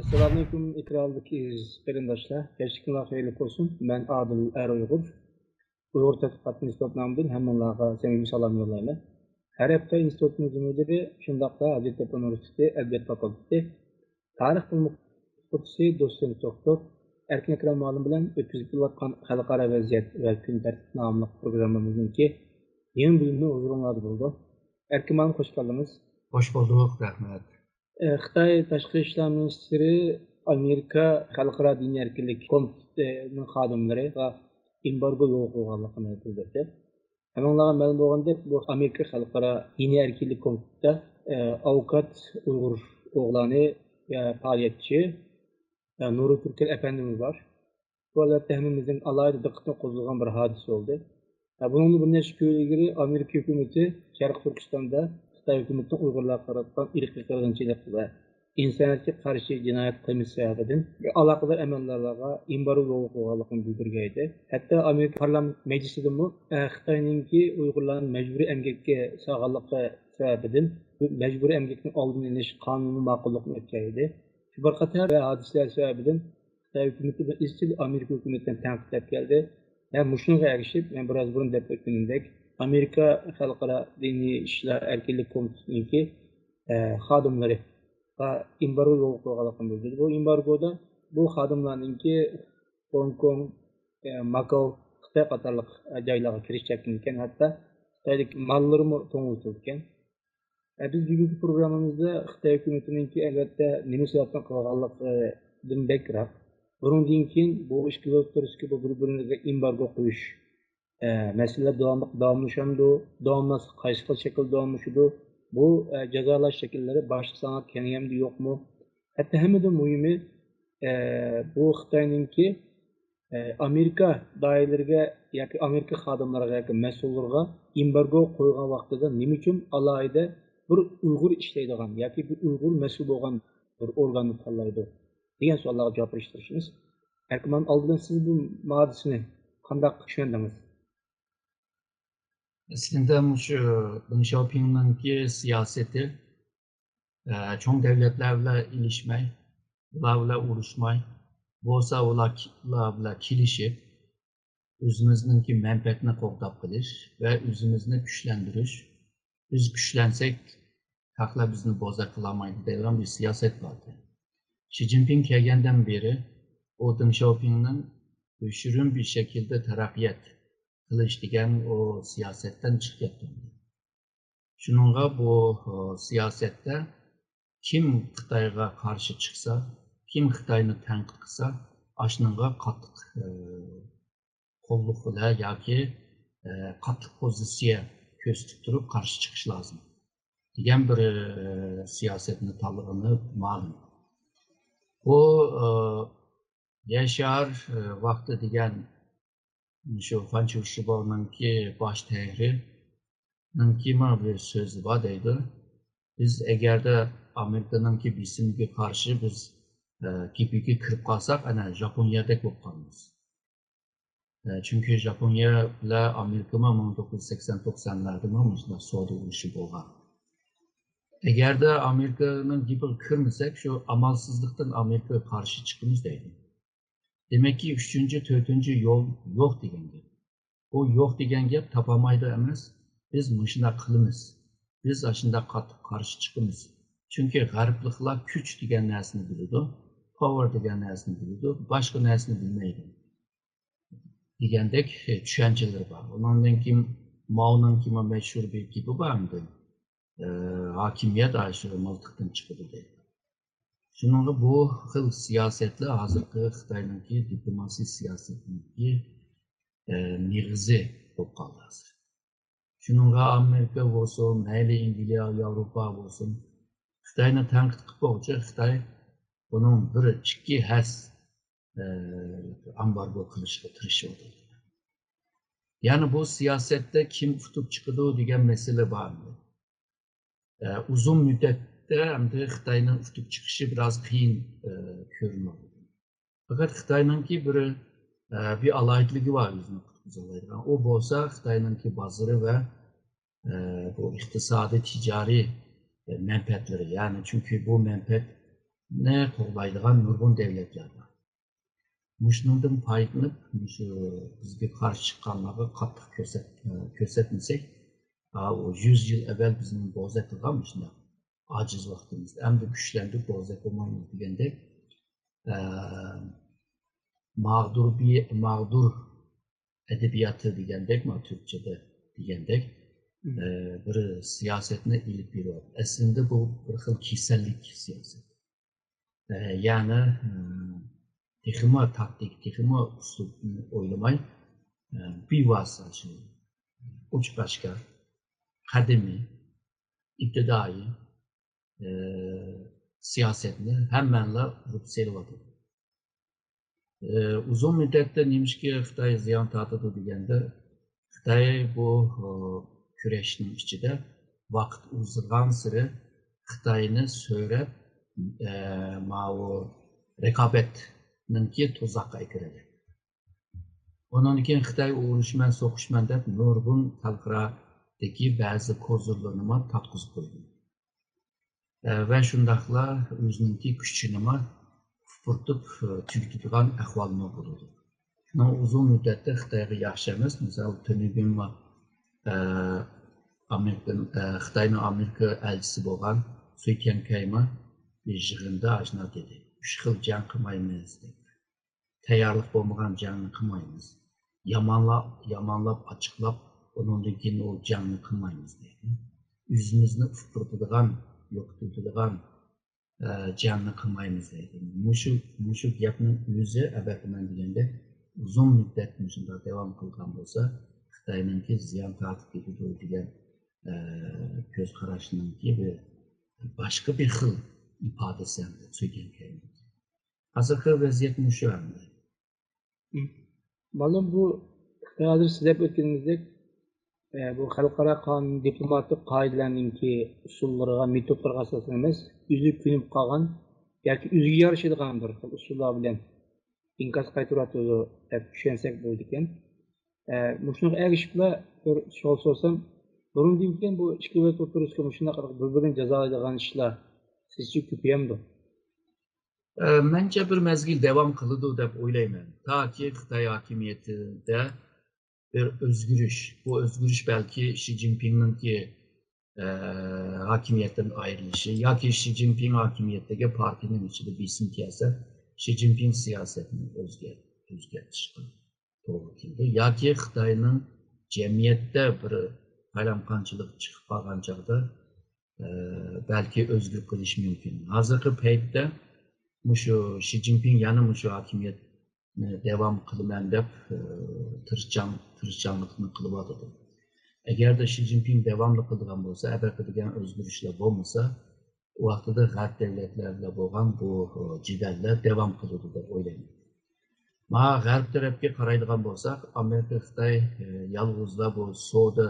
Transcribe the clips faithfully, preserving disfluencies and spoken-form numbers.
ئەسسالامۇئەلەيكۇم، ئېكرانلىق ئەزىز قېرىنداشلار. كەچلىكىڭلار خەيرلىك بولسۇن. مەن ئادىل ئەر ئۇيغۇر. ئۇيغۇر تەتقىقات ئىنستىتۇتى نامىدىن ھەممىڭلارغا سەمىمىي سالام يوللايمەن. ھەر ھەپتە ئىنستىتۇتىمىز مۇدىرى، شۇنداقلا ھاجەتتەپە ئۇنىۋېرسىتېتى ئەدەبىيات فاكۇلتېتى تارىخ ئوقۇتقۇچىسى، دوتسېنت دوكتور ئەركىن ئەكرەم مۇئەللىم بىلەن ئۆتكۈزۈپ كېلىۋاتقان خەلقئارا ۋەزىيەت ۋە كۈن تەرتىپ ناملىق پروگراممىمىزنىڭكى يېڭى بۆلۈمى ھۇزۇرۇڭلاردا بولىدۇ. ئەركىن مۇئەللىم، خوش كەلدىڭىز. خوش بولدۇق، رەھمەت. ئە، خىتاي تاشقى ئىشلار مىنىستىرى ئامېرىكا خەلقئارا دىنىي ئەركىنلىك كومىتېتىنىڭ خادىملىرىغا ئېمبارگو يولغا قويغانلىقىنى بىلدۈردى. ھەممىڭلارغا مەلۇم بولغاندەك، بۇ ئامېرىكا خەلقئارا دىنىي ئەركىنلىك كومىتېتىدا، ئە، ئاۋوكات ئۇيغۇر ئوغلانى، ئە، پائالىيەتچى، ئە، نۇرى تۈركەل ئەپەندىمىز بار. بۇ، ئەلۋەتتە، ھەممىمىزنىڭ ئالاھىدە دىققىتىنى قوزغىغان بىر ھادىسە بولدى. ھە، بۇنىڭدىن بىر نەچچە كۈن ئىلگىرى ئامېرىكا ھۆكۈمىتى شەرقىي تۈركىستاندا خىتاي ھۆكۈمىتىنىڭ ئۇيغۇرلارغا قاراتقان ئىرقىي قىرغىنچىلىق ۋە ئىنسانىيەتكە قارشى جىنايەت قىلمىشى سەۋەبىدىن ئالاقىدار ئەمەلدارلارغا ئېمبارگو يولغا قويغانلىقىنى بىلدۈرگەن ئىدى. ھەتتا ئامېرىكا پارلامېنت مەجلىسىدىمۇ، ئە، خىتاينىڭكى ئۇيغۇرلارنى مەجبۇرىي ئەمگەككە سالغانلىقى سەۋەبىدىن مەجبۇرىي ئەمگەكنىڭ ئالدىنى ئېلىش قانۇنى ماقۇللۇقنى ئۆتكەن ئىدى. شۇ بىر قاتار ھادىسىلەر سەۋەبىدىن خىتاي ھۆكۈمىتى بىر ئىزچىل ئامېرىكا ھۆكۈمىتىدىن تەنقىدلەپ كەلدى. ھەم مۇشۇنىڭغا ئەگىشىپ، مەن بىر ئاز بۇرۇن دەپ ئۆتكىنىمدەك، ئامېرىكا خەلقئارا دىنىي ئىشلار ئەركىنلىك كومىتېتىنىڭكى، ئە، خادىملىرىغا ئېمبارگو يولغا قويغانلىقىنى بىلدۈردى. بۇ ئېمبارگودا بۇ خادىملارنىڭكى خوڭكوڭ، ئە، ماكاو، خىتاي قاتارلىق، ئە، جايلارغا كىرىش چەكلىنىدىكەن، ھەتتا خىتايدىكى ماللىرىمۇ توڭلىتىلىدىكەن. ئە، بىز بۈگۈنكى پروگراممىمىزدا خىتاي ھۆكۈمىتىنىڭكى، ئەلۋەتتە، نېمە سەۋەبتىن قىلغانلىقىدىن بەكرەك، بۇنىڭدىن كېيىن بۇ ئىككى ئوتتۇرىسىدىكى بۇ بىر-بىرىگە ئېمبارگو قويۇش، ئە، مەسىلىلەر داۋاملىق داۋاملىشامدۇ؟ داۋاملاشسا، قايسى خىل شەكىلدە داۋاملىشىدۇ؟ بۇ، ئە، جازالاش شەكىللىرى باشقا ساڭا كېڭىيەمدۇ، يوقمۇ؟ ھەتتا ھەممىدىن مۇھىمى، ئە، بۇ خىتاينىڭكى ئامېرىكا دائىرىلىرىگە ياكى ئامېرىكا خادىملىرىغا ياكى مەسئۇللىرىغا ئېمبارگو قويغان ۋاقتىدا نېمە ئۈچۈن ئالاھىدە بىر ئۇيغۇر ئىشلەيدىغان ياكى بىر ئۇيغۇر مەسئۇل بولغان بىر ئورگاننى تاللايدۇ دېگەن سوئاللارغا جاۋاب بېرىشكە تىرىشىمىز. ئەركىن مۇئەللىم، ئالدى بىلەن سىز بۇ ھادىسىنى قانداق چۈشەندىڭىز؟ ئەسلىدە مۇشۇ دېڭ شياۋپىڭنىڭكى سىياسىتى، ئە، چوڭ دەۋلەتلەر بىلەن ئېلىشمەي، ئۇلار بىلەن ئۇرۇشماي، بولسا ئۇلار، ئۇلار بىلەن كېلىشىپ، ئۆزىمىزنىڭكى مەنپەئەتنى قوغداپ قېلىش ۋە ئۆزىمىزنى كۈچلەندۈرۈش، بىز كۈچلەنسەك، خەقلەر بىزنى بوزەك قىلالمايدۇ دەيدىغان بىر سىياسەت بار ئىكەن. شى جىنپىڭ كەلگەندىن بېرى ئۇ دېڭ شياۋپىڭنىڭ يوشۇرۇن بىر شەكىلدە تەرەققىيات قىلىش دېگەن ئۇ سىياسەتتىن چىقىپ كەتتى. شۇنىڭغا بۇ، ئۇ، سىياسەتتە كىم خىتايغا قارشى چىقسا، كىم خىتاينى تەنقىد قىلسا، ئاشۇنىڭغا قاتتىق، ئۇ، قوللۇق بىلەن ياكى، ئە، قاتتىق پوزىتسىيە كۆرسىتىپ تۇرۇپ قارشى چىقىش لازىم دېگەن بىر، ئە، سىياسەتنى تاللىغىنى مەلۇم. بۇ، ئە، يەشار، ئە، ۋاقتى دېگەن شۇ فانچۇ شىباۋنىڭكى باش تەھرىرنىڭكىمۇ بىر سۆزى بار دەيدۇ. بىز ئەگەردە ئامېرىكىنىڭكى بېسىمىگە قارشى بىز، ئە، گېپىگە كىرىپ قالساق، ئەنە ژاپونىيەدەك بولۇپ قالىمىز. ئە، چۈنكى ژاپونىيە بىلەن ئامېرىكىمۇ مىڭ توققۇز يۈز سەكسەن توقسانلاردىمۇ مۇشۇنداق سودا ئۇرۇشى بولغان. ئەگەردە ئامېرىكىنىڭ گېپىگە كىرمىسەك، شۇ ئامالسىزلىقتىن ئامېرىكىغا قارشى چىقىمىز دەيدۇ. دېمەككى، ئۈچىنچى، تۆتىنچى يول يوق دېگەن گەپ. بۇ يوق دېگەن گەپ تاپالمايدۇ ئەمەس، بىز مۇشۇنداق قىلىمىز، بىز ئاشۇنداق قاتتىق قارشى چىقىمىز. چۈنكى غەربلىكلەر كۈچ دېگەن نەرسىنى بىلىدۇ، پاۋېر دېگەن نەرسىنى بىلىدۇ، باشقا نەرسىنى بىلمەيدۇ دېگەندەك، ئە، چۈشەنچىلىرى بار. ئۇنىڭدىن كېيىن ماۋنىڭكىمۇ مەشھۇر بىر گېپى بار ئەمدى، ئە، ھاكىمىيەت ئاشۇ مىلتىقتىن چىقىدۇ دەيدۇ. شۇنىڭغا بۇ خىل سىياسەتلەر ھازىرقى خىتاينىڭكى دىپلوماسىي سىياسىتىنىڭكى، ئە، مېغىزى بولۇپ قالدى ھازىر. شۇنىڭغا ئامېرىكا بولسۇن، مەيلى ئەنگلىيە، ياۋروپا بولسۇن، خىتاينى تەنقىد قىلىپ بولغۇچە خىتاي بۇنىڭ بىر ئىككى ھەس، ئە، ئامبارگو قىلىشقا تىرىشىۋاتىدۇ. يەنى بۇ سىياسەتتە كىم ئۇتۇپ چىقىدۇ دېگەن مەسىلە بار. ئە، ئۇزۇن مۇددەتتە ئەمدى خىتاينىڭ ئۇتۇپ چىقىشى بىراز قىيىن، ئە، كۆرۈنۈۋاتىدۇ. پەقەت خىتاينىڭكى بىر، ئە، بىر ئالاھىدىلىكى بار ئۆزىنى قۇتقۇزالايدىغان. ئۇ بولسا خىتاينىڭكى بازىرى ۋە، ئە، بۇ ئىقتىسادىي، تىجارىي، ئە، مەنپەئەتلىرى. يەنى چۈنكى بۇ مەنپەئەت قوغدايدىغان نۇرغۇن دۆلەتلەر بار. مۇشۇنىڭدىن پايدىلىنىپ، مۇشۇ بىزگە قارشى چىققانلارغا قاتتىق كۆرسەت-، كۆرسەتمىسەك، ھا، ئۇ يۈز يىل ئەۋۋەل بىزنى بوزەك قىلغان مۇشۇنداق ئاجىز ۋاقتىمىزدا، ئەمدى كۈچلەندۇق، بوزەك بولمايمىز دېگەندەك، ئە، ماغدۇر بى-، ماغدۇر ئەدەبىياتى دېگەندەك، ما تۈركچىدە دېگەندەك، ئە، بىر سىياسەتنى ئېلىپ بېرىۋاتىدۇ. ئەسلىندە بۇ بىر خىل كېسەللىك سىياسەت. ئە، يەنى، ئە، تېخىمۇ تاكتىك، تېخىمۇ ئۇسلۇبنى ئويلىماي، ئە، بىۋاسىتە شۇ ئوچۇق ئاشكارا، قەدىمىي، ئىپتىدائىي، ئە، سىياسەتنى ھەممەنلا ئۇرۇپ سېلىۋاتىدۇ. ئە، ئۇزۇن مۇددەتتە نېمىشقا خىتاي زىيان تارتىدۇ دېگەندە، خىتاي بۇ، ئە، كۈرەشنىڭ ئىچىدە ۋاقىت ئۇزىغانسېرى خىتاينى سۆرەپ، ئە، ماۋۇ رىقابەتنىڭكى تۇزاققا ئەكىرىدۇ. ئۇنىڭدىن كېيىن خىتاي ئۇرۇشىمەن، سوقۇشىمەن دەپ نۇرغۇن خەلقئارادىكى بەزى كوزىرلىرىنىمۇ تارتقۇزۇپ قويدى. ئە، ۋە شۇنداقلا ئۆزىنىڭكى كۈچىنىمۇ ئۇپرىتىپ، ئە، تۈگىتىدىغان ئەھۋالمۇ بولىدۇ. شۇنىڭ ئۇزۇن مۇددەتتە خىتايغا ياخشى ئەمەس. مىسال، تۈنۈگۈنمۇ، ئە، ئامېرىكا، ئە، خىتاينىڭ ئامېرىكا ئەلچىسى بولغان سۈي تيەنكەيمۇ بىر يىغىندا ئاشۇنداق دېدى: «ئۈچ خىل جەڭ قىلمايمىز» دەپ. تەييارلىق بولمىغان جەڭنى قىلمايمىز. يامانلاپ، يامانلاپ ئاچچىقلاپ، ئۇنىڭدىن كېيىن ئۇ جەڭنى قىلمايمىز دەيدۇ. ئۆزىمىزنى ئۇپرىتىدىغان، يوقىتىۋېتىدىغان، ئە، جەڭنى قىلمايمىز دەيدۇ. مۇشۇ، مۇشۇ گەپنىڭ ئۆزى، ئەلۋەتتە، مەن دېگەندەك، ئۇزۇن مۇددەت مۇشۇنداق داۋام قىلغان بولسا، خىتاينىڭكى زىيان تارتىپ كېتىدۇ دېگەن، ئە، كۆز قاراشنىڭكى بىر، باشقا بىر خىل ئىپادىسى ئەمدى سۈي تيەنكەينىڭكى. ھازىرقى ۋەزىيەت مۇشۇ ئەمدى. مم. مەلۇم، بۇ خىتاي ھازىر سىز دەپ ئۆتكىنىڭىزدەك، ئە، بۇ خەلقئارا قانۇن، دىپلوماتىك قائىدىلەرنىڭكى ئۇسۇللىرىغا، مېتودلىرىغا ئاساسەن ئەمەس، ئۆزىگە كۆنۈپ قالغان ياكى ئۆزىگە يارىشىدىغان بىر خىل ئۇسۇللار بىلەن ئىنكاس قايتۇرۇۋاتىدۇ دەپ چۈشەنسەك بولىدىكەن. ئە، مۇشۇنىڭغا ئەگىشىپلا بىر سوئال سورىسام، بۇرۇندىن كېيىن بۇ ئىككى دۆلەت ئوتتۇرىسىدا مۇشۇنداق بىر-بىرىنى جازالايدىغان ئىشلار سىزچە كۆپىيەمدۇ؟ ئە، مەنچە بىر مەزگىل داۋام قىلىدۇ دەپ ئويلايمەن. تاكى خىتاي ھاكىمىيىتىدە بىر ئۆزگىرىش، بۇ ئۆزگىرىش بەلكى شى جىنپىڭنىڭكى، ئە، ھاكىمىيەتتىن ئايرىلىشى ياكى شى جىنپىڭ ھاكىمىيەتتىكى پارتىيىنىڭ ئىچىدە بېسىم كەلسە، شى جىنپىڭ سىياسەتنى ئۆزگەر-، ئۆزگەرتىشقا توغرا كېلىدۇ. ياكى خىتاينىڭ جەمئىيەتتە بىر قالايمىقانچىلىق چىقىپ قالغان چاغدا، ئە، بەلكى ئۆزگىرىپ قېلىشى مۇمكىن. ھازىرقى پەيتتە مۇشۇ شى جىنپىڭ يەنە مۇشۇ ھاكىمىيەتنى داۋام قىلىمەن دەپ، ئە، تىرىشچان-، تىرىشچانلىقنى قىلىۋاتىدۇ. ئەگەردە شى جىنپىڭ داۋاملىق قىلىدىغان بولسا، ئەگەر دېگەن ئۆزگىرىشلەر بولمىسا، ئۇ ۋاقتىدا غەرب دۆلەتلەر بىلەن بولغان بۇ، ئە، جېدەللەر داۋام قىلىدۇ دەپ ئويلايمەن. ماڭا غەرب تەرەپكە قارايدىغان بولساق، ئامېرىكا، خىتاي، ئە، يالغۇزلا بۇ سودا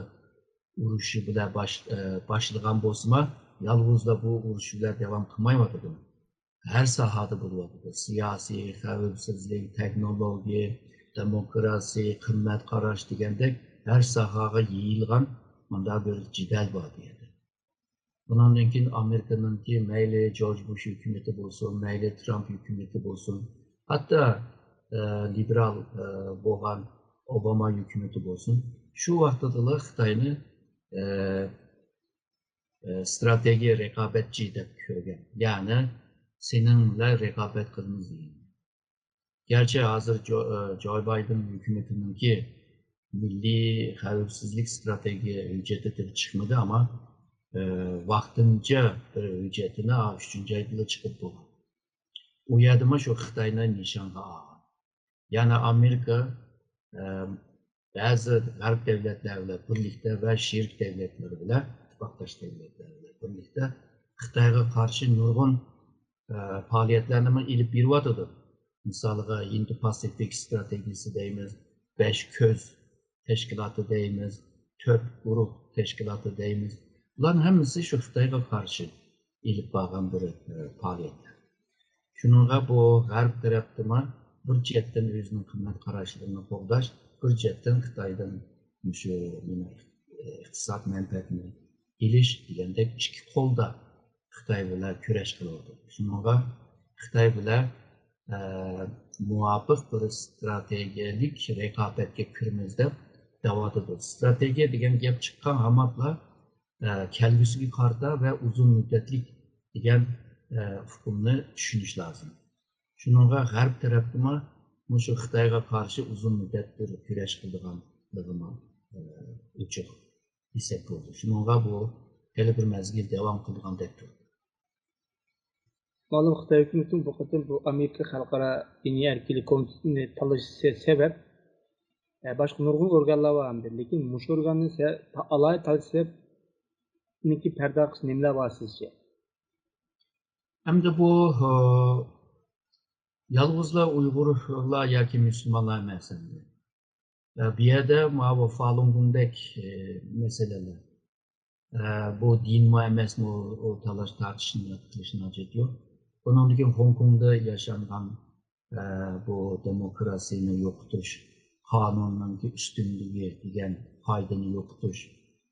ئۇرۇشى بىلەن باش-، ئە، باشلىغان بولسىمۇ، يالغۇزلا بۇ ئۇرۇش بىلەن داۋام قىلمايۋاتىدۇ. ھەر ساھەدە بولۇۋاتىدۇ. سىياسىي، خەۋپسىزلىك، تېخنولوگىيە، دېموكراسىيە، قىممەت قاراش دېگەندەك ھەر ساھەگە يېيىلغان مۇنداق بىر جېدەل بار بۇ يەردە. بۇنىڭدىن كېيىن ئامېرىكىنىڭكى مەيلى جورج بۇش ھۆكۈمىتى بولسۇن، مەيلى ترامپ ھۆكۈمىتى بولسۇن، ھەتتا، ئە، لىبېرال، ئە، بولغان ئوباما ھۆكۈمىتى بولسۇن، شۇ ۋاقتىدىلا خىتاينى، ئە، ئە، ستراتېگىيە رىقابەتچى دەپ كۆرگەن. يەنى سېنىڭ بىلەن رىقابەت قىلىمىز دېگەن. گەرچە ھازىر جو-، ئە، جو بايدېن ھۆكۈمىتىنىڭكى مىللىي خەۋپسىزلىك ستراتېگىيە ھۆججىتى تېخى چىقمىدى، ئەمما، ئە، ۋاقتىنچە بىر ھۆججىتىنى ئۈچىنچى ئايدا چىقىپ بولغان. ئۇ يەردىمۇ شۇ خىتاينى نىشانغا ئالغان. يەنى ئامېرىكا، ئە، بەزى غەرب دۆلەتلەر بىلەن بىرلىكتە ۋە شېرىك دۆلەتلەر بىلەن، ئىتتىپاقداش دۆلەتلەر بىلەن بىرلىكتە خىتايغا قارشى نۇرغۇن، ئە، پائالىيەتلەرنىمۇ ئېلىپ بېرىۋاتىدۇ. مىسالغا، ھىندى پاسىفىك ستراتېگىيىسى دەيمىز، بەش كۆز تەشكىلاتى دەيمىز، تۆت ئۇرۇق تەشكىلاتى دەيمىز. بۇلارنىڭ ھەممىسى شۇ خىتايغا قارشى ئېلىپ بارغان بىر، ئە، پائالىيەتلەر. شۇنىڭغا بۇ غەرب تەرەپتىمۇ بىر جەھەتتىن ئۆزىنىڭ قىممەت قاراشلىرىنى قوغداش، بىر جەھەتتىن خىتايدىن مۇشۇ نېمە، ئىقتىساد مەنپەئەتىنى ئېلىش دېگەندەك ئىككى قولدا خىتاي بىلەن كۈرەش قىلىۋاتىدۇ. شۇنىڭغا خىتاي بىلەن، ئە، مۇۋاپىق بىر ئىستراتېگىيەلىك رىقابەتكە كىرىمىز دەپ دەۋاتىدۇ. ئىستراتېگىيە دېگەن گەپ چىققان ھاماتلا، ئە، كەلگۈسىگە قارىتا ۋە ئۇزۇن مۇددەتلىك دېگەن، ئە، ئۇقۇمنى چۈشىنىش لازىم. شۇنىڭغا غەرب تەرەپتىمۇ مۇشۇ خىتايغا قارشى ئۇزۇن مۇددەت بىر كۈرەش قىلىدىغانلىقىمۇ، ئە، ئوچۇق دېسەك بولىدۇ. شۇنىڭغا بۇ خېلى بىر مەزگىل داۋام قىلىدىغاندەك تۇرىدۇ. مەلۇم، خىتاي ھۆكۈمىتىنىڭ بۇ قېتىم بۇ ئامېرىكا خەلقئارا دىنىي ئەركىنلىك كومىتېتىنى تاللىشى سەۋەب، ئە، باشقا نۇرغۇن ئورگانلار بار ئەمدى. لېكىن مۇشۇ ئورگاننى سە-، تا-، ئالاھىدە تاللىشى سەۋەبنىڭكى پەردە ئارقىسىدا نېمىلەر بار سىزچە؟ ئەمدى بۇ، ئە، يالغۇزلا ئۇيغۇرلار ياكى مۇسۇلمانلار ئەمەس ئەمدى. ئە، بۇ يەردە ماۋۇ فالۇنگوڭدەك، ئە، مەسىلىلەر. ئە، بۇ دىنمۇ ئەمەسمۇ، ئۇ تالاش تارتىشنى قىلىشنىڭ ھاجىتى يوق. ئۇنىڭدىن كېيىن خوڭكوڭدا ياشانغان، ئە، بۇ دېموكراتىيەنى يوقىتىش، قانۇننىڭكى ئۈستۈنلۈكى دېگەن قائىدىنى يوقىتىش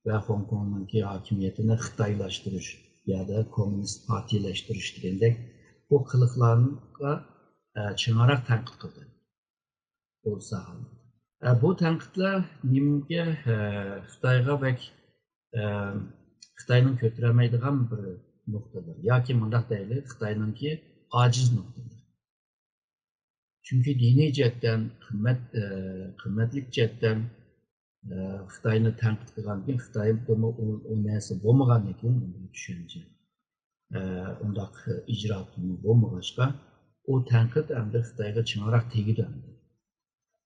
ۋە خوڭكوڭنىڭكى ھاكىمىيىتىنى خىتايلاشتۇرۇش يادا كوممۇنىست پارتىيەلەشتۈرۈش دېگەندەك بۇ قىلىقلارغا، ئە، چىڭراق تەنقىد قىلدى. بولسا، ئە، بۇ تەنقىدلەر نېمىگە، ئە، خىتايغا بەك، ئە، خىتاينىڭ كۆتۈرەلمەيدىغان بىر نۇقتىدۇر. ياكى مۇنداق دەيلى، خىتاينىڭكى ئاجىز نۇقتىدۇر. چۈنكى دىنىي جەھەتتىن، قىممەت، ئە، قىممەتلىك جەھەتتىن، ئە، خىتاينى تەنقىد قىلغاندىكىن خىتايدىمۇ ئۇ، ئۇ نەرسە بولمىغاندىكىن، چۈشەنچە، ئە، ئۇنداق ئىجرائات بولمىغاچقا، ئۇ تەنقىد ئەمدى خىتايغا چىڭراق تېگىدۇ ئەمدى.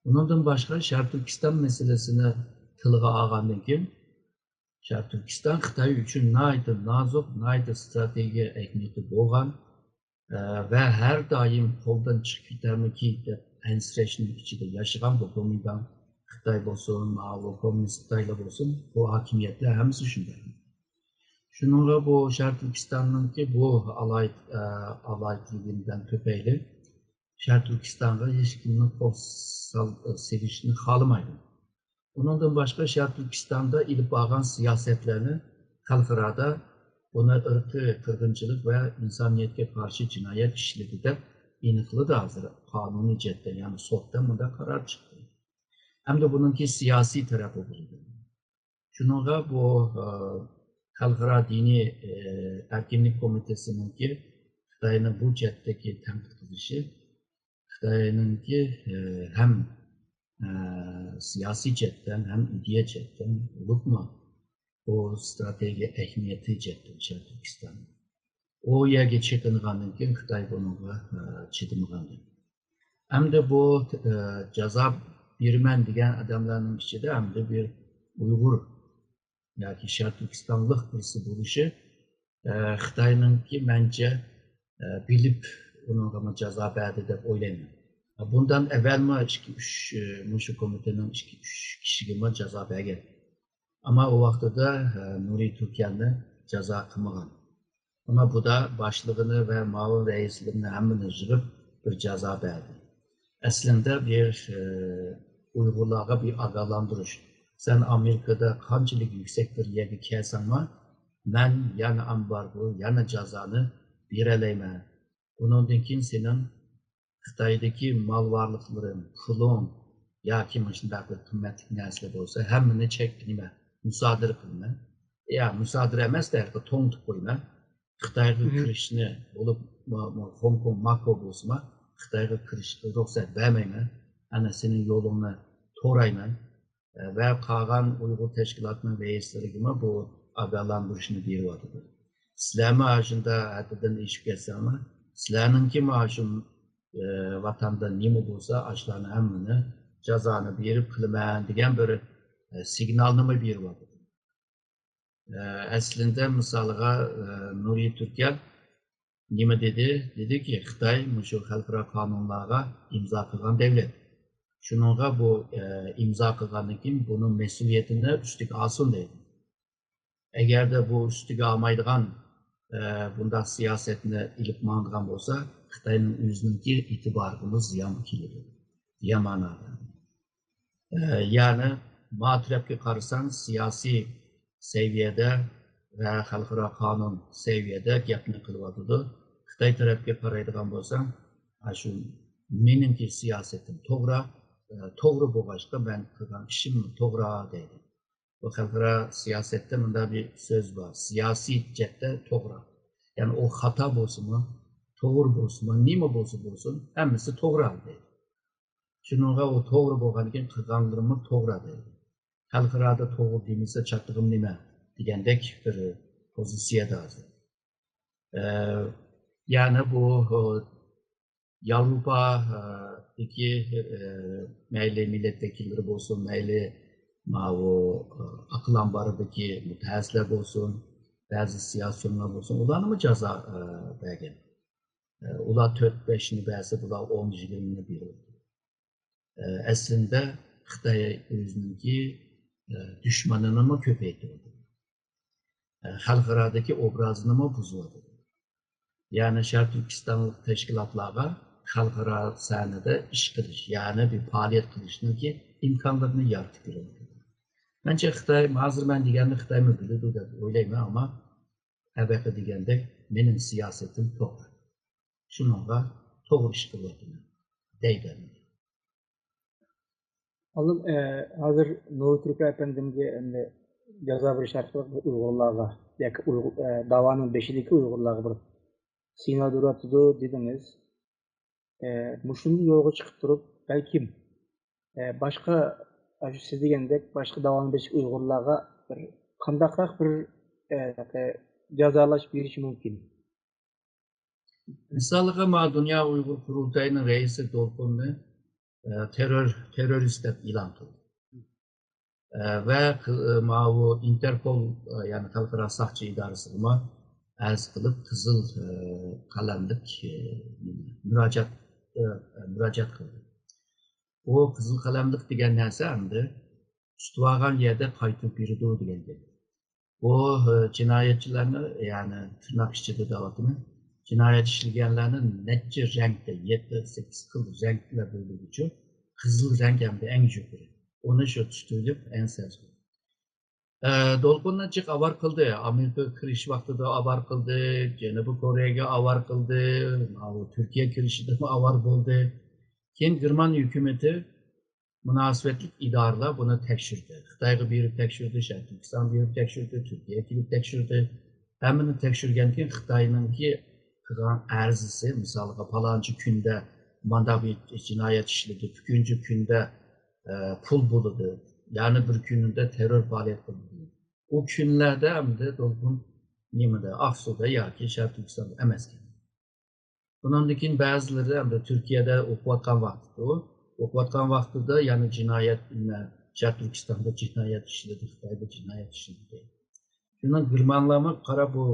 ئۇنىڭدىن باشقا، شەرقىي تۈركىستان مەسىلىسىنى تىلغا ئالغاندىن كېيىن، شەرقىي تۈركىستان خىتاي ئۈچۈن ناھايىتى نازۇك، ناھايىتى ئىستراتېگىيە ئەھمىيىتى بولغان، ئە، ۋە ھەر دائىم قولدىن چىقىپ كېتەرمىكى دەپ ئەنسىرەشنىڭ ئىچىدە ياشىغان بۇ گومىنداڭ خىتاي بولسۇن، ماۋۇ كوممۇنىست خىتايلار بولسۇن، بۇ ھاكىمىيەتلەر ھەممىسى شۇنداق. شۇنىڭغا بۇ شەرقىي تۈركىستاننىڭكى بۇ ئالاھىد-، ئە، ئالاھىدىلىكىدىن تۈپەيلى شەرقىي تۈركىستانغا ھېچكىمنىڭ قول سال-، سېلىشنى خالىمايدۇ. ئۇنىڭدىن باشقا، شەرقىي تۈركىستاندا ئېلىپ بارغان سىياسەتلەرنى خەلقئارادا بۇنى ئىرقىي قىرغىنچىلىق ۋە ئىنسانىيەتكە قارشى جىنايەت ئىشلىدى دەپ ئېنىقلىدى ھازىر قانۇنىي جەھەتتە، يەنى سوتتا مۇنداق قارار چىقتى. ئەمدى بۇنىڭكى سىياسىي تەرىپى بولىدۇ. شۇنىڭغا بۇ، ئە، خەلقئارا دىنىي، ئە، ئەركىنلىك كومىتېتىنىڭكى خىتاينى بۇ جەھەتتىكى تەنقىد قىلىشى خىتاينىڭكى، ئە، ھەم، ئە، سىياسىي جەھەتتىن، ھەم ئىدىيە جەھەتتىن، بولۇپمۇ بۇ ئىستراتېگىيە ئەھمىيەتى جەھەتتىن شەرقىي تۈركىستان. ئۇ يەرگە چېكىنغاندىن كېيىن خىتاي بۇنىڭغا، ئە، چىدىمىغانىدى. ئەمدى بۇ، ئە، جازا بېرىمەن دېگەن ئادەملەرنىڭ ئىچىدە ئەمدى بىر ئۇيغۇر ياكى شەرقىي تۈركىستانلىق بىرسى بولۇشى، ئە، خىتاينىڭكى مەنچە، ئە، بىلىپ ئۇنىڭغىمۇ جازا بەردى دەپ ئويلايمەن. بۇندىن ئەۋۋەلمۇ ئىككى، ئۈچ، ئە، مۇشۇ كومىتېتنىڭ ئىككى، ئۈچ كىشىگىمۇ جازا بەرگەن. ئەمما ئۇ ۋاقتىدا، ئە، نۇرى تۈركەلنى جازا قىلمىغان. ئەمما بۇدا باشلىقىنى ۋە مۇئاۋىن رەئىسلىرىنى ھەممىنى يىغىپ بىر جازا بەردى. ئەسلىندە بىر، ئە، ئۇيغۇرلارغا بىر ئاگاھلاندۇرۇش. سەن ئامېرىكىدا قانچىلىك يۈكسەك بىر يەرگە كەلسەڭمۇ، مەن يەنە ئامبارگو، يەنە جازانى بېرەلەيمەن. ئۇنىڭدىن كېيىن سېنىڭ خىتايدىكى مال-ۋارلىقلىرىڭ، پۇلۇڭ ياكى مۇشۇنداق بىر قىممەتلىك نەرسىلەر بولسا، ھەممىنى چەك، نېمە، مۇسادىرە قىلىمەن. يا، مۇسادىرە ئەمەس، دەرھال توڭتۇپ قويىمەن. خىتايغا كىرىشنى بولۇپ، م-، م-، خوڭكوڭ، ماكاۋ بولسىمۇ، خىتايغا كىرىشكە رۇخسەت بەرمەيمەن. ئەنە سېنىڭ يولۇڭنى تورايمەن. ۋە قالغان ئۇيغۇر تەشكىلاتىنىڭ رەئىسلىرىگىمۇ بۇ ئاگاھلاندۇرۇشنى بېرىۋاتىدۇ. سىلەرمۇ ئاشۇنداق ھەددىدىن ئېشىپ كەتسەڭلار، سىلەرنىڭكىمۇ ئاشۇ، ئى، ۋاتاندا نېمە بولسا، ئاشۇلارنى ھەممىنى جازانى بېرىپ قىلىمەن دېگەن بىر، ئى، سىگنالنىمۇ بېرىۋاتىدۇ. ئە، ئەسلىندە مىسالغا، ئە، نۇرى تۈركەل نېمە دېدى؟ دېدىكى، خىتاي مۇشۇ خەلقئارا قانۇنلارغا ئىمزا قىلغان دەۋلەت. شۇنىڭغا بۇ، ئە، ئىمزا قىلغاندىن كېيىن بۇنىڭ مەسئۇلىيىتىنى ئۈستىگە ئالسۇن دەيدۇ. ئەگەردە بۇ ئۈستىگە ئالمايدىغان، ئە، بۇنداق سىياسەتنى ئېلىپ ماڭىدىغان بولسا، خىتاينىڭ ئۆزىنىڭكى ئېتىبارىغىمۇ زىيان كېلىدۇ. زىيان مانادا. ئە، يەنى ما تەرەپكە قارىساڭ، سىياسىي سەۋىيەدە ۋە خەلقئارا قانۇن سەۋىيەدە گەپنى قىلىۋاتىدۇ. خىتاي تەرەپكە قارايدىغان بولساڭ، ئاشۇ مېنىڭكى سىياسىتىم توغرا، ئە، توغرا بولغاچقا مەن قىلغان ئىشىم توغرا دەيدۇ. بۇ خەلقئارا سىياسەتتە مۇنداق بىر سۆز بار، سىياسىي جەھەتتە توغرا. يەنى ئۇ خاتا بولسىمۇ، توغرا بولسىمۇ، نېمە بولسا بولسۇن، ھەممىسى توغرا دەيدۇ. شۇنىڭغا ئۇ توغرا بولغاندىكىن قىلغانلىرىممۇ توغرا دەيدۇ. خەلقئارادا توغرا دېمىسە چاتىقىم نېمە دېگەندەك بىر پوزىتسىيەدە ھازىر. ئە، يەنى بۇ، ئە، ياۋروپادىكى، ئە، مەيلى مىللەت ۋەكىللىرى بولسۇن، مەيلى ماۋۇ، ئە، ئاقىلانباردىكى مۇتەخەسسىسلەر بولسۇن، بەزى سىياسىيونلار بولسۇن، ئۇلارنىمۇ جازا، ئە، بەرگەن. ئە، ئۇلار تۆت بەشنى بەرسە، بۇلار ئون يىگىرمىنى بېرىدۇ. ئە، ئەسلىندە خىتاي ئۆزىنىڭكى، ئە، دۈشمىنىنىمۇ كۆپەيتىۋاتىدۇ. ئە، خەلقئارادىكى ئوبرازىنىمۇ بۇزۇۋاتىدۇ. يەنى شەرقىي تۈركىستانلىق تەشكىلاتلارغا خەلقئارا سەھنىدە ئىش قىلىش، يەنى بىر پائالىيەت قىلىشنىڭكى ئىمكانلىرىنى يارىتىپ بېرىۋاتىدۇ. مەنچە خىتاي، ھازىر مەن دېگەننى خىتايمۇ بىلىدۇ دەپ ئويلايمەن، ئەمما ئەبەقە دېگەندەك مېنىڭ سىياسىتىم توغرا. شۇنىڭغا توغرا ئىش قىلىۋاتىمەن دەيدۇ. ئالىم، ئە، ھازىر نۇرى تۈركى ئەپەندىمگە ئەمدى جازا بېرىش ئارقىلىق بۇ ئۇيغۇرلارغا ياكى ئۇيغۇر، ئە، داۋانىڭ بېشىدىكى ئۇيغۇرلارغا بىر سىگنال بېرىۋاتىدۇ دېدىڭىز. ئە، مۇشۇندىن يولغا چىقىپ تۇرۇپ، بەلكىم، ئە، باشقا، ئاشۇ سىز دېگەندەك باشقا داۋانىڭ بېشىدىكى ئۇيغۇرلارغا بىر قانداقراق بىر، ئە، جازالاش بېرىشى مۇمكىن؟ مىسالىغا، ما دۇنيا ئۇيغۇر قۇرۇلتايىنىڭ رەئىسى دولقۇننى، ئە، تېررور، تېررورىست دەپ ئېلان قىلدى. ئە، ۋە قى-، ماۋۇ ئىنتېرپول، ئە، يەنى خەلقئارا ساقچى ئىدارىسىغىمۇ ئەرز قىلىپ، قىزىل، ئە، قەلەملىك، ئە، مۇراجىئەت، ئە، مۇراجىئەت قىلدى. ئۇ قىزىل قەلەملىك دېگەن نەرسە ئەمدى تۇتۇۋالغان يەردە قايتۇرۇپ بېرىدۇ دېگەن گەپ. بۇ، ئە، جىنايەتچىلەرنى، يەنى تىرناق ئىچىدە دەۋاتىمەن، جىنايەت ئىشلىگەنلەرنى نەچچە رەڭگە، يەتتە، سەككىز خىل رەڭگە بۆلگۈچى قىزىل رەڭ ئەمدى ئەڭ يۇقىرى. ئۇنى شۇ تۇتۇۋېلىپ ئەڭ سەزگۈر. ئە، دولقۇننى جىق ئاۋارە قىلدى. ئامېرىكىغا كىرىش ۋاقتىدا ئاۋارە قىلدى، جەنۇبىي كورېيەگە ئاۋارە قىلدى، ماۋۇ تۈركىيە كىرىشىدىمۇ ئاۋارە بولدى. كېيىن گېرمان ھۆكۈمىتى مۇناسىۋەتلىك ئىدارىلەر بۇنى تەكشۈردى. خىتايغا بېرىپ تەكشۈردى، شەرقىي تۈركىستانغا بېرىپ تەكشۈردى، تۈركىيەگە كېلىپ تەكشۈردى. ھەممىنى تەكشۈرگەندىن كېيىن خىتاينىڭكى قىلغان ئەرزىسى، مىسالغا، پالانچى كۈندە مانداق بىر جىنايەت ئىشلىدى، تۈكۈنچى كۈندە، ئە، پۇل بولىدۇ، يەنى بىر كۈنىدە تېررور پائالىيەت قىلىدۇ. ئۇ كۈنلەردە ئەمدى دولقۇن نېمىدە، ئاقسۇدا ياكى شەرقىي تۈركىستاندا ئەمەسكەن. بۇنىڭدىن كېيىن بەزىلىرى ئەمدى تۈركىيەدە ئوقۇۋاتقان ۋاقتىدا، ئوقۇۋاتقان ۋاقتىدا يەنە جىنايەت، شەرقىي تۈركىستاندا جىنايەت ئىشلىدى، خىتايدا جىنايەت ئىشلىدى. شۇنىڭ گېرمانلارمۇ قاراپ بۇ،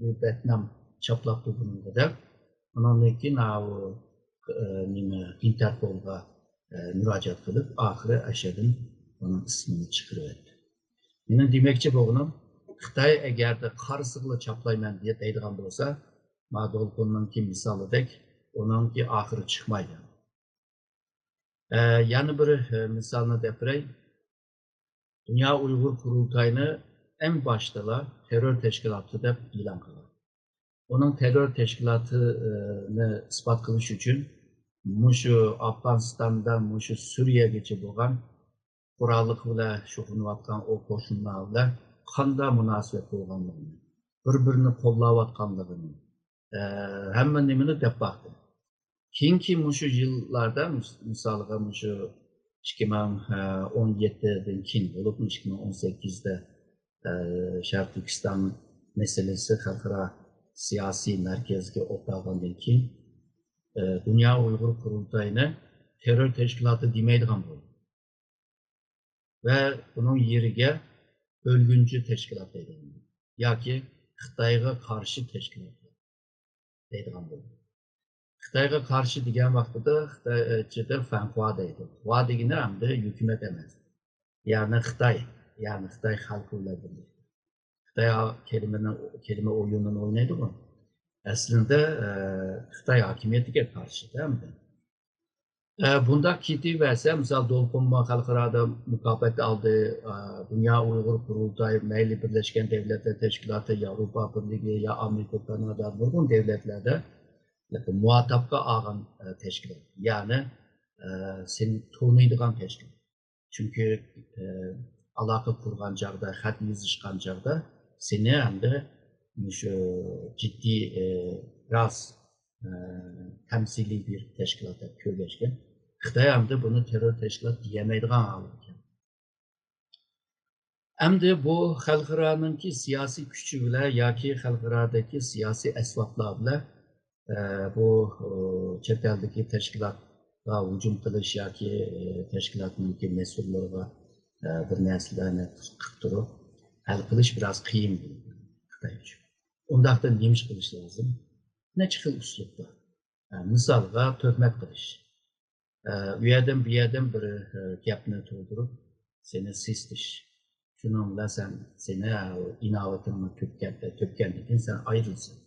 بۇ بەتنام چاپلاپتۇ بۇنىڭغا دەپ، ئۇنىڭدىن كېيىن ئاۋۇ، ئە، نېمە، ئىنتېرپولغا، ئە، مۇراجىئەت قىلىپ، ئاخىرى ئەشەدىن ئۇنىڭ ئىسمىنى چىقىرىۋەتتى. مېنىڭ دېمەكچى بولغىنىم، خىتاي ئەگەردە قارىسىغىلا چاپلايمەن دەيدىغان بولسا، ما دولقۇننىڭكى مىسالىدەك ئۇنىڭكى ئاخىرى چىقمايدۇ. ئە، يەنە بىر، ئە، مىسالنى دەپ بېرەي. دۇنيا ئۇيغۇر قۇرۇلتايىنى ئەڭ باشتىلا تېررور تەشكىلاتى دەپ ئېلان قىلغان. ئۇنىڭ تېررور تەشكىلاتىنى ئىسپات قىلىش ئۈچۈن مۇشۇ ئافغانىستاندا، مۇشۇ سۈرىيەگىچە بولغان قوراللىق بىلەن شۇغۇللىنىۋاتقان ئۇ قوشۇنلار بىلەن قانداق مۇناسىۋەت بولغانلىقىنى، بىر-بىرىنى قوللاۋاتقانلىقىنى، ئە، ھەممە نېمىنى دەپ باقتى. كېيىنكى مۇشۇ يىللاردا، مىس-، مىسالغا، مۇشۇ ئىككى مىڭ ئون يەتتىدىن كېيىن بولۇپ، ئىككى مىڭ ئون سەككىزدە، ئە، شەرقىي تۈركىستان مەسىلىسى خەلقئارا سىياسىي مەركەزگە ئوتتۇرىغاندىن كېيىن، ئە، دۇنيا ئۇيغۇر قۇرۇلتايىنى تېررور تەشكىلاتى دېمەيدىغان بولدى. ۋە ئۇنىڭ يېرىگە ئۆلگۈنچى تەشكىلات دەيدىغان بولدى. ياكى خىتايغا قارشى تەشكىلات دەيدىغان بولدى. خىتايغا قارشى دېگەن ۋاقتىدا خىتاي ئىچىدە فەنخۇا دەيدۇ. خۇا دېگىنى ئەمدى ھۆكۈمەت ئەمەس. يەنى خىتاي، يەنى خىتاي خەلقى بىلەن بىرلىكتە. خىتاي ھا-، كەلىمىنى، كەلىمە ئويۇنىنى ئوينايدىغۇ. ئەسلىدە، ئە، خىتاي ھاكىمىيىتىگە قارشى ئەمدى. ئە، بۇنداق كېتىۋەرسە، مىسال، دولقۇنمۇ خەلقئارادا مۇكاپات ئالدى، ئە، دۇنيا ئۇيغۇر قۇرۇلتايى، مەيلى بىرلەشكەن دەۋلەتلەر تەشكىلاتى، ياۋروپا بىرلىكى يا ئامېرىكا، كانادا، نۇرغۇن دەۋلەتلەردە مۇھاتابقا ئالغان تەشكىلات، يەنى سېنى تونۇيدىغان تەشكىلات. چۈنكى ئالاقە قۇرغان چاغدا، خەت يېزىشقان چاغدا سېنى ئەمدى مۇشۇ جىددىي، راست، تەمسىلىي بىر تەشكىلات دەپ كۆرگەچكە، خىتاي ئەمدى بۇنى تېررور تەشكىلات دېيەلمەيدىغان ھالغا كەلدى. ئەمدى بۇ خەلقئارانىڭكى سىياسىي كۈچى بىلەن ياكى خەلقئارادىكى سىياسىي ئەسۋابلار بىلەن، ئە، بۇ، ئۇ، چەت ئەلدىكى تەشكىلاتقا ھۇجۇم قىلىش ياكى، ئە، تەشكىلاتنىڭكى مەسئۇللىرىغا، ئە، بىر نەرسىلەرنى قىلىپ تۇرۇپ ھەل قىلىش بىراز قىيىن بولىدۇ خىتاي ئۈچۈن. ئۇنداقتا نېمە ئىش قىلىش لازىم؟ نەچچە خىل ئۇسلۇب بار. ئە، مىسالغا، تۆھمەت قىلىش. ئە، ئۇ يەردىن بۇ يەردىن بىر، ئە، گەپنى تۇغدۇرۇپ، سېنى سېسىتىش. شۇنىڭ بىلەن سەن، سېنى، ئە، ئىناۋىتىڭنى تۆككەن، تۆككەندىن كېيىن سەن ئايرىلىسەن.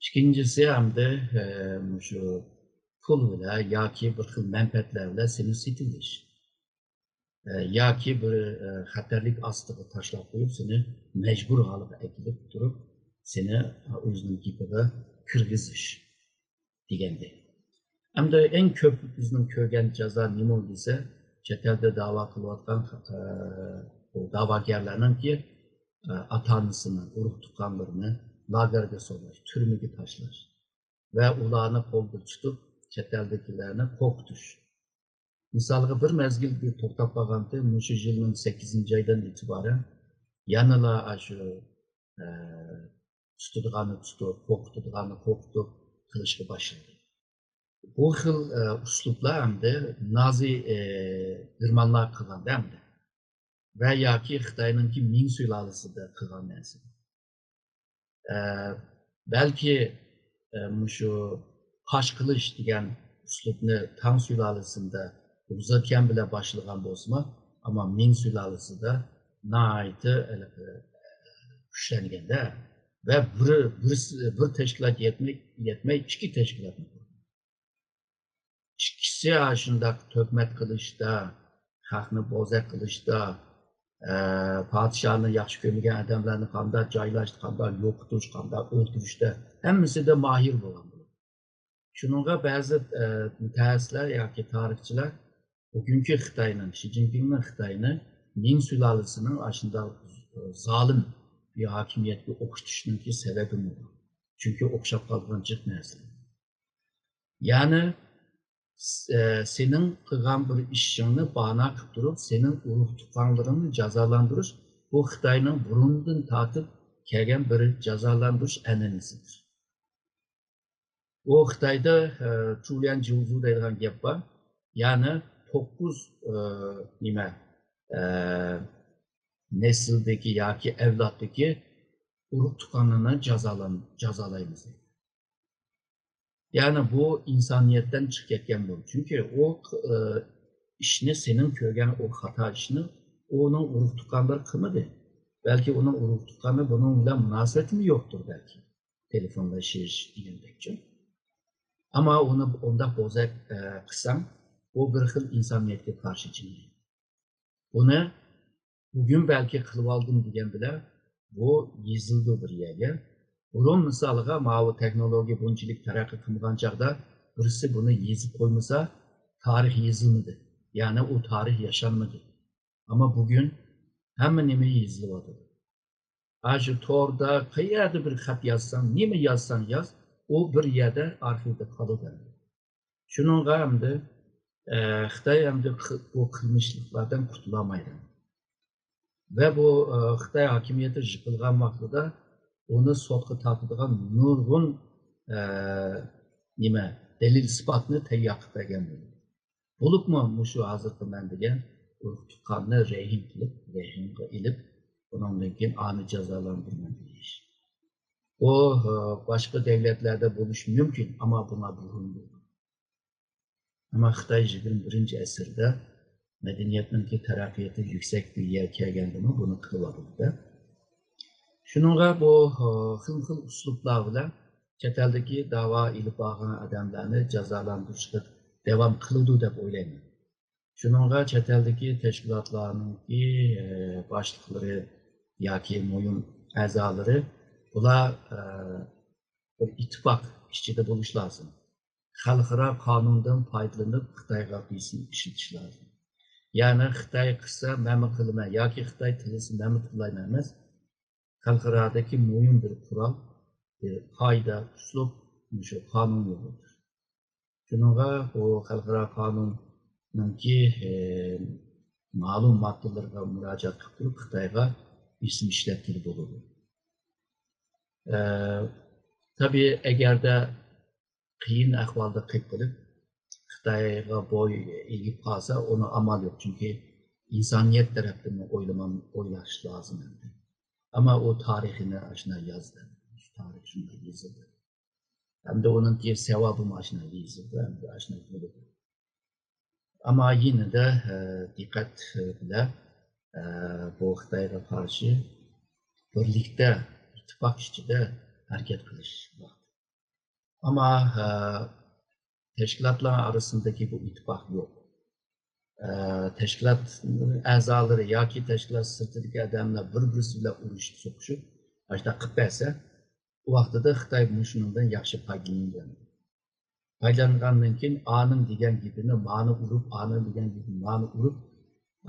ئىككىنچىسى، ئەمدى، ئە، مۇشۇ پۇل بىلەن ياكى بىر خىل مەنپەئەتلەر بىلەن سېنى سېتىۋېلىش. ئە، ياكى بىر، ئە، خەتەرلىك ئاستىغا تاشلاپ قويۇپ، سېنى مەجبۇر ھالغا ئەكېلىپ تۇرۇپ، سېنى، ئە، ئۆزىنىڭ گېپىگە كىرگۈزۈش دېگەندەك. ئەمدى ئەڭ كۆپ بىزنىڭ كۆرگەن جازا نېمە دېسە، چەت ئەلدە داۋا قىلىۋاتقان، ئە، بۇ داۋاگەرلەرنىڭكى، ئە، ئاتا-ئانىسىنى، ئۇرۇق-تۇغقانلىرىنى لاگېرغا سولاش، تۈرمىگە تاشلاش ۋە ئۇلارنى قولدا تۇتۇپ، چەت ئەلدىكىلەرنى قورقۇتۇش. مىسالغا، بىر مەزگىل بىر توختاپ قالغانتى، مۇشۇ يىلنىڭ سەككىزىنچى ئايدىن ئېتىبارەن يەنىلا ئاشۇ، ئە، تۇتىدىغاننى تۇتۇپ، قورقۇتىدىغاننى قورقۇتۇپ قىلىشقا باشلىدى. بۇ خىل، ئە، ئۇسلۇبلار ئەمدى نازى، ئە، گېرمانلار قىلغاندا ئەمدى. ۋە ياكى خىتاينىڭكى مىڭ سۇلالىسىدە قىلغان نەرسە. ئە، بەلكى، ئە، مۇشۇ پاش قىلىش دېگەن ئۇسلۇبنى تاڭ سۇلالىسىدە ھۇزاتيەن بىلەن باشلىغان بولسىمۇ، ئەمما مىڭ سۇلالىسىدە ناھايىتى، ئە، كۈچلەنگەندە ۋە بىر، بىر، بىر تەشكىلات يەتمەي، يەتمەي ئىككى تەشكىلاتنى قۇرغان. ئىككىسى ئاشۇنداق تۆھمەت قىلىشتا، خەقنى بوزەك قىلىشتا، ئە، پادىشاھنى ياخشى كۆرمىگەن ئادەملەرنى قانداق جايلاشتا، قانداق يوقىتىش، قانداق ئۆلتۈرۈشتە ھەممىسىدە ماھىر بولغان بولىدۇ. شۇنىڭغا بەزى، ئە، مۇتەخەسسىسلەر ياكى تارىخچىلار بۈگۈنكى خىتاينىڭ، شى جىنپىڭنىڭ خىتاينى مىڭ سۇلالىسىنىڭ ئاشۇنداق، ئە، زالىم بىر ھاكىمىيەتكە ئوخشىتىشنىڭكى سەۋەبىمۇ بار. چۈنكى ئوخشاپ قالغان جىق نەرسىلەر. يەنى، س-، ئە، سېنىڭ قىلغان بىر ئىشىڭنى باھانە قىلىپ تۇرۇپ، سېنىڭ ئۇرۇق-تۇغقانلىرىڭنى جازالاندۇرۇش، بۇ خىتاينىڭ بۇرۇندىن تارتىپ كەلگەن بىر جازالاندۇرۇش ئەنئەنىسىدۇر. ئۇ خىتايدا، ئە، چۇليەن جيۇزۇ دەيدىغان گەپ بار. يەنى توققۇز، ئە، نېمە، ئە، نەسىلدىكى ياكى ئەۋلادتىكى ئۇرۇق-تۇغقاننى جازالان-، جازالايمىز دەيدۇ. يەنى بۇ ئىنسانىيەتتىن چىقىپ كەتكەن بولىدۇ. چۈنكى ئۇ، ئى، ئىشنى، سېنىڭ كۆرگەن ئۇ خاتا ئىشنى ئۇنىڭ ئۇرۇق-تۇغقانلىرى قىلمىدى. بەلكى ئۇنىڭ ئۇرۇق-تۇغقانى بۇنىڭ بىلەن مۇناسىۋىتىمۇ يوقتۇر بەلكى. تېلېفونلىشىش دېگەندەكچۇ. ئەمما ئۇنى ئۇنداق بوزەك، ئى، قىلساڭ، ئۇ بىر خىل ئىنسانىيەتكە قارشى جىنايەت. بۇنى بۈگۈن بەلكى قىلىۋالدىم دېگەن بىلەن، بۇ يېزىلىدۇ بىر يەرگە. بۇرۇن مىسالىغا ماۋۇ تېخنولوگىيە بۇنچىلىك تەرەققىي قىلمىغان چاغدا بىرسى بۇنى يېزىپ قويمىسا، تارىخ يېزىلمىدى. يەنى ئۇ تارىخ ياشانمىدى. ئەمما بۈگۈن ھەممە نېمە يېزىلىۋاتىدۇ. ئاشۇ توردا قەيەردە بىر خەت يازساڭ، نېمە يازساڭ ياز، ئۇ بىر يەردە ئارخىۋدا قالىدۇ. شۇنىڭغا ئەمدى، ئە، خىتاي ئەمدى قى-، بۇ قىلمىشلىقلاردىن قۇتۇلالمايدۇ. ۋە بۇ، ئە، خىتاي ھاكىمىيىتى يىقىلغان ۋاقتىدا ئۇنى سوتقا تارتىدىغان نۇرغۇن، ئە، نېمە، دەلىل-ئىسپاتنى تەييار قىلىپ بەرگەن بولىدۇ. بولۇپمۇ مۇشۇ ھازىرقى مەن دېگەن ئۇرۇق-تۇغقاننى رەھىم قىلىپ، رەھىمگە ئېلىپ، ئۇنىڭدىن كېيىن ئانى جازالاندۇرىمەن دېيىش. بۇ، ئە، باشقا دۆلەتلەردە بولۇشى مۇمكىن، ئەمما بۇنىڭ بۇرۇن بولغان. ئەمما خىتاي يىگىرمە بىرىنچى ئەسىردە مەدەنىيەتنىڭكى تەرەققىياتى يۈكسەك بىر يەرگە كەلگەندىمۇ بۇنى قىلىۋاتىدۇ. شۇنىڭغا بۇ، ئە، خىلمۇ خىل ئۇسلۇبلار بىلەن چەت ئەلدىكى داۋا ئېلىپ بارغان ئادەملەرنى جازالاندۇرۇشقا داۋام قىلىدۇ دەپ ئويلايمەن. شۇنىڭغا چەت ئەلدىكى تەشكىلاتلارنىڭكى، ئە، باشلىقلىرى ياكى مۇھىم ئەزالىرى بۇلار، ئە، بىر ئىتتىپاق ئىچىدە بولۇش لازىم. خەلقئارا قانۇندىن پايدىلىنىپ خىتايغا بېسىم ئىشلىتىش لازىم. يەنى خىتاي قىلسا مەنمۇ قىلىمەن ياكى خىتاي تىلىسا مەنمۇ تىللايمەن ئەمەس. خەلقئارادىكى مۇھىم بىر قورال، ئى، قائىدە، ئۇسلۇب مۇشۇ قانۇن يولىدۇر. شۇنىڭغا بۇ خەلقئارا قانۇننىڭكى، ئى، مەلۇم ماددىلىرىغا مۇراجىئەت قىلىپ تۇرۇپ خىتايغا بېسىم ئىشلەتكىلى بولىدۇ. ئى، تەبىئىي، ئەگەردە قىيىن ئەھۋالدا قېلىپ قېلىپ، خىتايغا بوي ئېگىپ قالسا، ئۇنىڭ ئامالى يوق. چۈنكى ئىنسانىيەت تەرەپتىنمۇ ئويلىمان-، ئويلاش لازىم ئەمدى. ئەمما ئۇ تارىخىنى ئاشۇنداق يازدى. تارىخ شۇنداق يېزىلدى. ھەمدە ئۇنىڭكى سەۋابىمۇ ئاشۇنداق يېزىلدى، ھەمدە ئاشۇنداق بولىدۇ. ئەمما يېنىدا، ئە، دىققەت بىلەن، ئە، بۇ خىتايغا قارشى بىرلىكتە، ئىتتىپاق ئىچىدە ھەرىكەت قىلىش ۋاقتى. ئەمما، ئە، تەشكىلاتلار ئارىسىندىكى بۇ ئىتتىپاق يوق. ئە، تەشكىلات ئەزالىرى ياكى تەشكىلات سىرتىدىكى ئادەملەر بىر-بىرسى بىلەن ئۇرۇشۇپ سوقۇشۇپ، ئاشۇنداق قىلىپ بەرسە، ئۇ ۋاقتىدا خىتاي مۇشۇنىڭدىن ياخشى پايدىلىنىدۇ. پايدىلانغاندىن كېيىن ئانىڭ دېگەن گېپىنى مانى ئۇرۇپ، ئانىڭ دېگەن گېپىنى مانى ئۇرۇپ،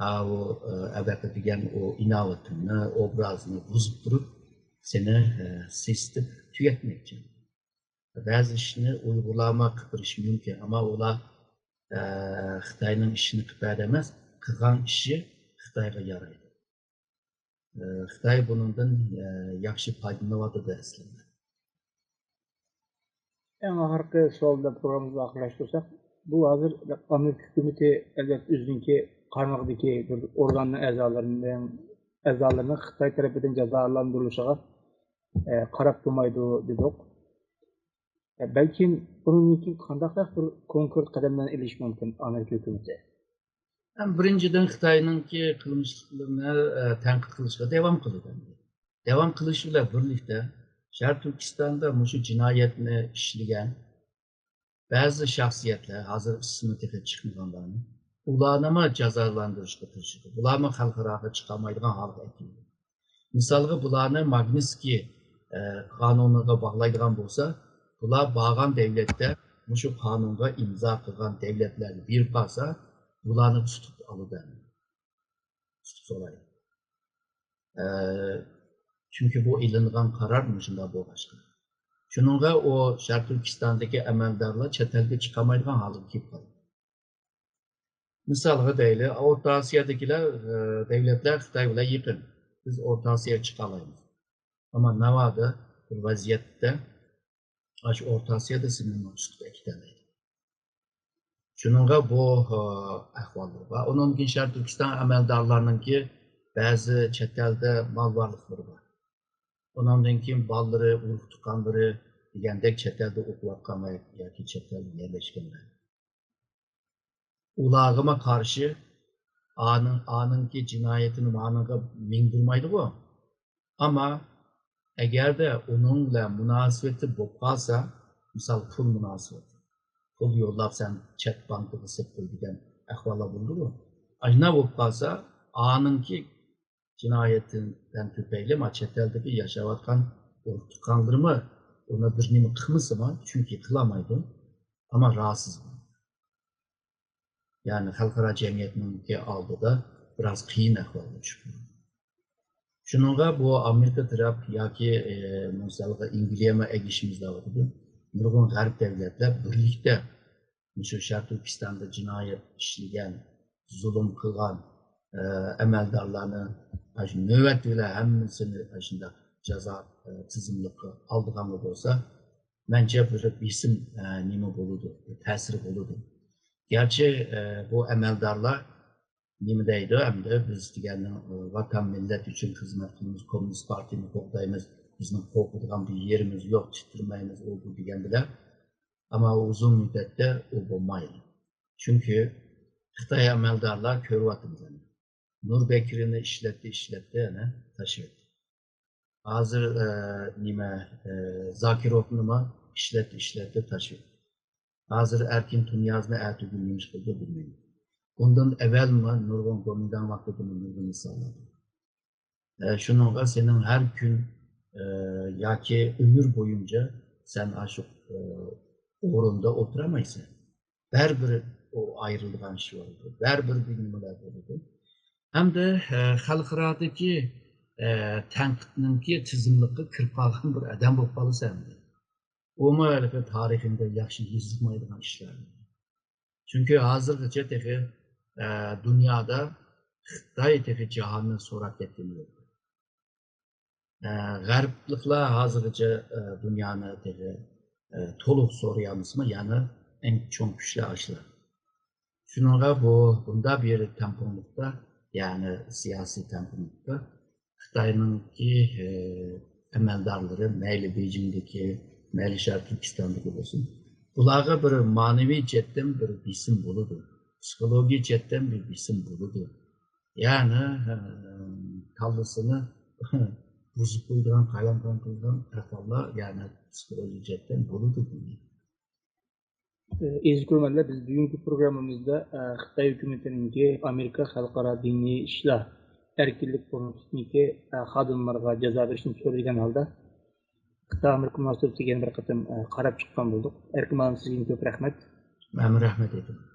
ئاۋۇ، ئە، ئەبەقە دېگەن ئۇ ئىناۋىتىڭنى، ئوبرازىنى بۇزۇپ تۇرۇپ، سېنى، ئە، سېسىتىپ تۈگەتمەكچى. بەزى ئىشنى ئۇيغۇرلارمۇ قىلىپ بېرىشى مۇمكىن، ئەمما ئۇلار، ئە، خىتاينىڭ ئىشىنى قىلىپ بەردى ئەمەس، قىلغان ئىشى خىتايغا يارايدۇ. ئە، خىتاي بۇنىڭدىن، ئە، ياخشى پايدىلىنىۋاتىدۇ ئەسلىدە. ئەڭ ئاخىرقى سوئال بىلەن پروگراممىمىزنى ئاخىرلاشتۇرساق، بۇ ھازىر ئامېرىكا ھۆكۈمىتى، ئەلۋەتتە، ئۆزىنىڭكى قارمىقىدىكى بىر ئورگاننىڭ ئەزالىرىنىڭ، ئەزالىرىنىڭ خىتاي تەرىپىدىن جازالاندۇرۇلۇشىغا، ئە، قاراپ تۇرمايدۇ دېدۇق. ئە، بەلكىم بۇنىڭدىن كېيىن قانداقراق بىر كونكرېت قەدەملەرنى ئېلىشى مۇمكىن ئامېرىكا ھۆكۈمىتى؟ ھەم بىرىنچىدىن، خىتاينىڭكى قىلمىشلىقلىرىنى، ئە، تەنقىد قىلىشقا داۋام قىلىدۇ. داۋام قىلىش بىلەن بىرلىكتە، شەرقىي تۈركىستاندا مۇشۇ جىنايەتنى ئىشلىگەن بەزى شەخسىيەتلەر، ھازىر ئىسمى تېخى چىقمىغانلارنى، ئۇلارنىمۇ جازالاندۇرۇشقا تىرىشىدۇ. بۇلارمۇ خەلقئاراغا چىقالمايدىغان ھالغا ئەكېلىدۇ. مىسالغا، بۇلارنى ماگنىتسكىي، ئە، قانۇنىغا باغلايدىغان بولسا، بۇلار بارغان دەۋلەتتە مۇشۇ قانۇنغا ئىمزا قىلغان دەۋلەتلەرگە بېرىپ قالسا، بۇلارنى تۇتۇپ ئالىدۇ، تۇتۇپ سورايدۇ. ئە، چۈنكى بۇ ئېلىنغان قارار مۇشۇنداق بولغاچقا. شۇنىڭغا ئۇ شەرقىي تۈركىستاندىكى ئەمەلدارلار چەت ئەلگە چىقالمايدىغان ھالغا كېلىپ قالدى. مىسالغا دەيلى، ئورتا ئاسىيادىكىلەر، ئە، دەۋلەتلەر خىتاي بىلەن يېقىن. بىز ئورتا ئاسىياغا چىقالايمىز. ئەمما ناۋادا بىر ۋەزىيەتتە ئاشۇ ئورتا ئاسىيادا سېنى تۇتۇپ ئەكېتەلەيدۇ. شۇنىڭغا بۇ، ئە، ئەھۋاللار بار. ئۇنىڭدىن كېيىن شەرقىي تۈركىستان ئەمەلدارلارنىڭكى بەزى چەت ئەلدە مال بارلىقلىرى بار. ئۇنىڭدىن كېيىن بالىلىرى، ئۇرۇق تۇغقانلىرى دېگەندەك چەت ئەلدە ئوقۇۋاتقان ۋە ياكى چەت ئەلدە يەرلەشكەنلەر. ئۇلارغىمۇ قارشى ئانىڭ، ئانىڭكى جىنايىتىنى مانىڭغا مىڭدۈرمەيدىغۇ. ئەمما ئەگەردە ئۇنىڭ بىلەن مۇناسىۋىتى بولۇپ قالسا، مىسال، پۇل مۇناسىۋىتى، پۇل يوللاپ سەن چەت بانكىغا سېلىپ قوي دېگەن ئەھۋاللار بولىدۇ. ئاشۇنداق بولۇپ قالسا، ئانىڭكى جىنايىتىدىن تۈپەيلى ما چەت ئەلدىكى ياشاۋاتقان ئۇرۇق تۇغقانلىرىمۇ ئۇنى بىر نېمە قىلمىسىمۇ، چۈنكى قىلالمايدۇ، ئەمما راھەتسىز بولىدۇ. يەنى خەلقئارا جەمئىيەتنىڭكى ئالدىدا بىراز قىيىن ئەھۋالغا چۈشۈپ قالىدۇ. شۇنىڭغا بۇ ئامېرىكا تەرەپ ياكى، ئى، مىسالغا ئەنگلىيەمۇ ئەگىشىمىز دەۋاتىدۇ. نۇرغۇن غەرب دەۋلەتلەر بىرلىكتە مۇشۇ شەرقىي تۈركىستاندا جىنايەت ئىشلىگەن، زۇلۇم قىلغان، ئە، ئەمەلدارلارنى ئاشۇ نۆۋەتتە ھەممىسىنى ئاشۇنداق جازا، ئە، تىزىملىققا ئالىدىغانلا بولسا، مەنچە بىر بېسىم، ئە، نېمە بولىدۇ، تەسىرى بولىدۇ. گەرچە، ئە، بۇ ئەمەلدارلار نېمە دەيدۇ، ئەمدى بىز دېگەننىڭ، ئە، ۋاتان مىللەت ئۈچۈن خىزمەت قىلىمىز، كوممۇنىست پارتىيىنى قوغدايمىز، بىزنىڭ قورقىدىغان بىر يېرىمىز يوق، تىترىمەيمىز، ئۇ بۇ دېگەن بىلەن. ئەمما ئۇزۇن مۇددەتتە ئۇ بولمايدۇ. چۈنكى خىتاي ئەمەلدارلار كۆرۈۋاتىمىز ئەمدى. نۇر بەكرىنى ئىشلەتتى، ئىشلەتتى، يەنە تاشلىۋەتتى. ھازىر، ئە، نېمە، ئە، زاكىروفنىمۇ ئىشلەتتى، ئىشلەتتى، تاشلىۋەتتى. ھازىر ئەركىن تۇنىيازنى ئەتىگۈن نېمە ئىش قىلىدۇ بىلمەيمەن. ئۇندىن ئەۋۋەلمۇ نۇرغۇن، گومىنداڭ ۋاقتىدىمۇ نۇرغۇن مىساللار بار. ئە، شۇنىڭغا سېنىڭ ھەر كۈن، ئە، ياكى ئۆمۈر بويۇنچە سەن ئاشۇ ئورۇندا ئولتۇرالمايسەن. بەرىبىر ئۇ ئايرىلىدىغان ئىش بولىدۇ. بەرىبىر بىر نېمىلەر بولىدۇ. ھەمدە خەلقئارادىكى تەنقىدنىڭكى تىزىملىققا كىرىپ قالغان بىر ئادەم بولۇپ قالىسەن ئەمدى. ئۇمۇ ھېلىقى تارىخىڭدا ياخشى يېزىلمايدىغان ئىشلار. چۈنكى ھازىرغىچە تېخى دۇنيادا خىتاي تېخى جاھاننى سوراپ كەتكىنى يوق. غەربلىكلەر ھازىرغىچە دۇنيانى تېخى تولۇق سورىيالمىسىمۇ، يەنى ئەڭ چوڭ كۈچلەر ئاشۇلار. شۇنىڭغا بۇ بۇنداق بىر تەڭپۇڭلۇقتا، يەنى سىياسىي تەڭپۇڭلۇقتا خىتاينىڭكى ئەمەلدارلىرى، مەيلى بېيجىڭدىكى، مەيلى شەرقىي تۈركىستاندىكى بولسۇن، بۇلارغا بىر مەنىۋى جەھەتتىن بىر بېسىم بولىدۇ، پسىخولوگىيە جەھەتتىن بىر بېسىم بولىدۇ. يەنى كاللىسىنى بۇزۇپ قويىدىغان، قالايمىقان قىلىدىغان ئەھۋاللار، يەنى پسىخولوگىيە جەھەتتىن بولىدۇ بۇنى. ئەزىز كۆرۈرمەنلەر، بىز بۈگۈنكى پروگراممىمىزدا خىتاي ھۆكۈمىتىنىڭكى ئامېرىكا خەلقئارا دىنىي ئىشلار ئەركىنلىك فورۇمىدىكى خادىملارغا جازا بېرىشنى سۆزلىگەن ھالدا، خىتاي ئامېرىكا مۇناسىۋىتىگە يەنە بىر قېتىم قاراپ چىققان بولدۇق. ئەركىن مۇئەللىم، سىزگە كۆپ رەھمەت. مەنمۇ رەھمەت ئېيتىمەن.